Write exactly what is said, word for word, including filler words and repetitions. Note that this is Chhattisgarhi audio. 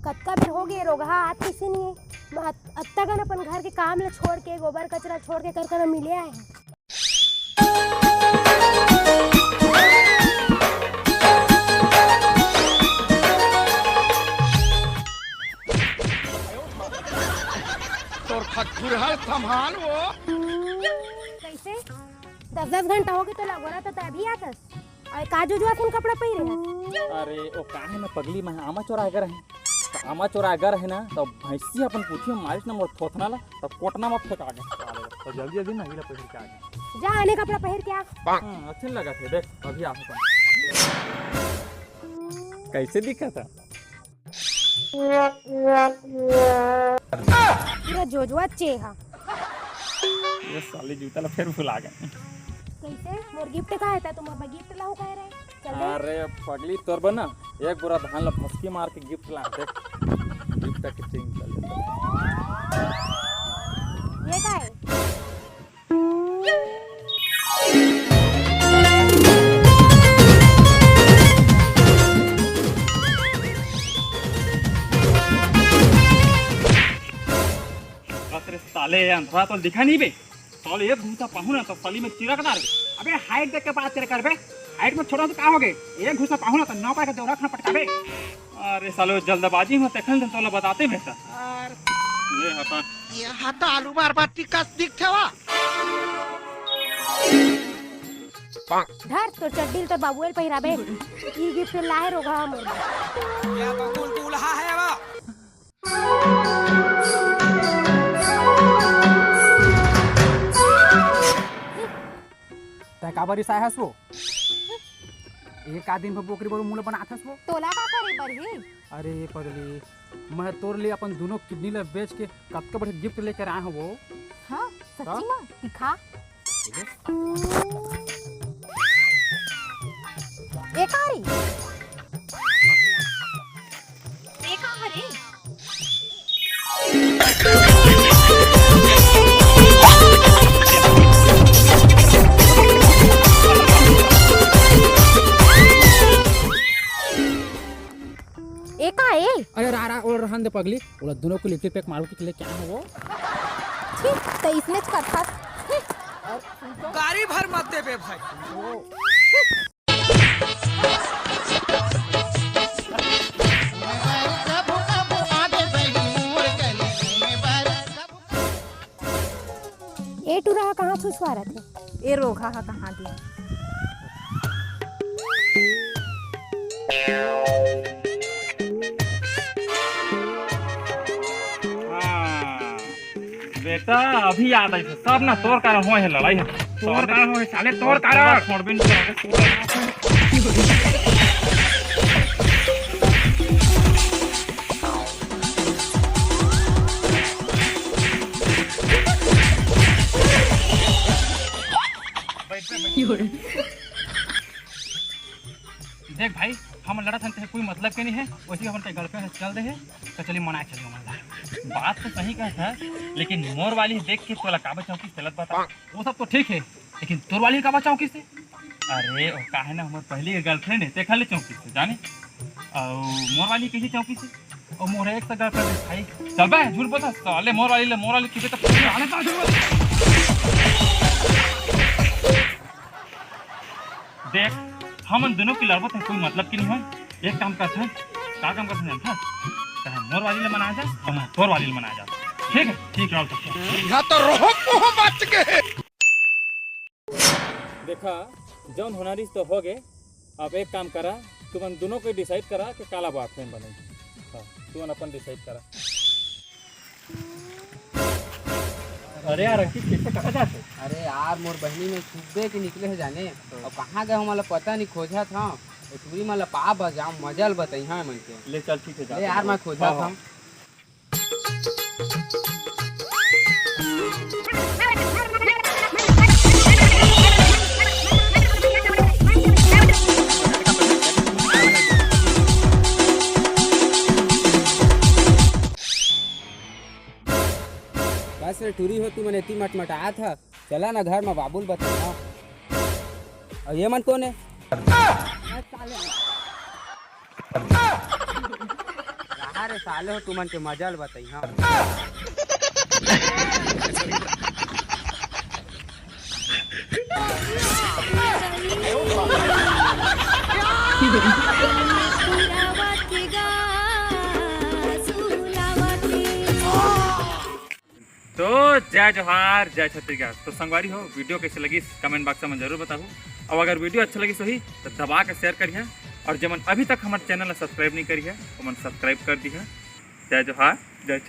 कतका बेर हो गे रोगहा, आत कइसे नहीं है? अत-, अत्ता कन अपन घर के काम ल छोड़ के, गोबर कचरा छोड़ के कर कर मिले आए हैं। तोर खतखुरहर संभाल वो। कइसे? दस दस घंटा हो गे तोला गोरा, त अभी आतस। अरे का जोजवा असन कपड़ा पहिरे हस? अरे ओ का हे ना पगली, मैं आमा चोराय गे रहें। त आमा चोराय गे रहें ना, त भैंसी अपन पूछी में मारिस ना मोर थोथना ला, त कोटना में फेंका गे। त जल्दी जल्दी ना इला पहिर के आ गे। जा आने कपड़ा पहिर के आ। हाँ, अच्छे लगत हे, देख अभी आ। कइसे दिखत हे? पूरा जोजवा चेहा। ये साली जूता ला फेर भुला गे। कइसे? मोर गिफ्ट का हे? त तुम अब गिफ्ट लाहू कहे रहे। चल दे। अरे पगली, तोर बर ना एक बोरा धान ला फसकी मार के गिफ्ट ला दे। गिफ्ट की चिंता ले। ये का हे? अरे साले, अंधरा तो दिखा नहीं बे। साले, एक घूसा पाहूं ना तो सली में चिरक डार। अबे, हाइट देख के बात करे कर बे। हाइट में छोटा तो का हो गे? एक घूसा पाहूं ना तो नौ पाए का दौरा खाना पटका बे। अरे सालो, जल्दबाजी में तखन तोला बताते बेटा। अरे, ये हटा। ये हटा, आलू बार बार टिकस दिख थेवा। धर तोर चड्डी ल तोर बाबुए ल पहिराबे। ई गिफ्ट लाए रोगहा मोर। या तो कुल दूल्हा है वो। तै काबर रिसाए हस वो? एक आध दिन भर बोकरी बरु मुंह ल बनात हस वो। तोला का करे बर हे? अरे पगली, मैं तोर लिए अपन दोनों किडनी ल बेच के कतका बढ़िया गिफ्ट लेकर आए हूँ वो। हाँ, सच्ची में? दिखा। ए का रे? ए का हरे? ए का ए? अरे रा, रा, ओला रहन दे पगली, ओला दोनों को लिपस्टिक पैक मारो के लेके आए हूँ वो। छी, त इसने करथस। गाड़ी भर मत देबे भाई। ए टूरा ह कहाँ छुछुआ रथे? ए रोगहा ह कहाँ गे? हाँ, बेटा, अभी याद आई, सब ना तोर कारण होए हे लड़ाई ह। तोर कारण होए, साले, तोर कारण। छोड़बे नहीं करोगे, तोर। देख भाई, हम लड़त हन, तेहे कोई मतलब के नहीं है, वैसे ही अपन के गर्लफ्रेंड चल दे है, तो चलिए मनाए चलिए मन ला। बात तो सही कहत है, लेकिन मोर वाली देख के तोला काबर चौंकिस, गलत बता। वो सब तो ठीक है, लेकिन तोर वाली काबर चौंकिस? अरे, ओ का है ना, हमर पहली के गर्लफ्रेंड है, तेखर ले चौंकिस, जाने? अउ मोर वाली कइसे चौंकिस? अउ मोर एक से गर्लफ्रेंड है भाई। चल बे, झूठ बोलत हस, साले मोर वाली ले, मोर वाली किबे तो आने का झूठ बोल। देख, हमन दोनों के लड़बो त कोई मतलब के नहीं होय। एक काम करथन, का काम करथन जानथस? तैं मोर वाली ले मना जा, अउ मैं तोर वाली ले मना जा। ठीक है? ठीक है, आओ तो। यहाँ तो रहो, मुँह बच गए। देखा, जौन होना रिहिस तो हो गे। अब एक काम करा, तुमन दोनों को डिसाइड करा कि काला बॉयफ्रेंड बने। हाँ, तुमन अपन डिसाइड करा। अरे यार, अंकित, कइसे कहाँ जात हे? अरे यार, मोर बहिनी में सुबह के निकले हे जाने, अउ कहाँ गए हमन ला पता नहीं, खोजत हँव। ए टूरी मन ला पा बस जाम, मजा ल बताई हाँ मन के। ले चल, ठीक है, ले जाते यार, हैं। मैं खोजत हँव। हाँ, हाँ। बस रे टूरी हो, तुमन एती मटमटात ह, चला ना घर म बाबू ल बता ना। अउ ये मन कोन हे? अरे साले हो, तुमन के मजा ल बताई हम। तो जय जोहार, जय छत्तीसगढ़। तो संगवारी हो, वीडियो कैसे लगिस, कमेंट बॉक्स में जरूर बताहू। और अगर वीडियो अच्छा लगिस होही, तो दबा के शेयर करिहा। और जेमन अभी तक हमर चैनल ला सब्सक्राइब नहीं करिहा, ओमन सब्सक्राइब कर दिहा। जय जोहार, जय छत्तीसगढ़।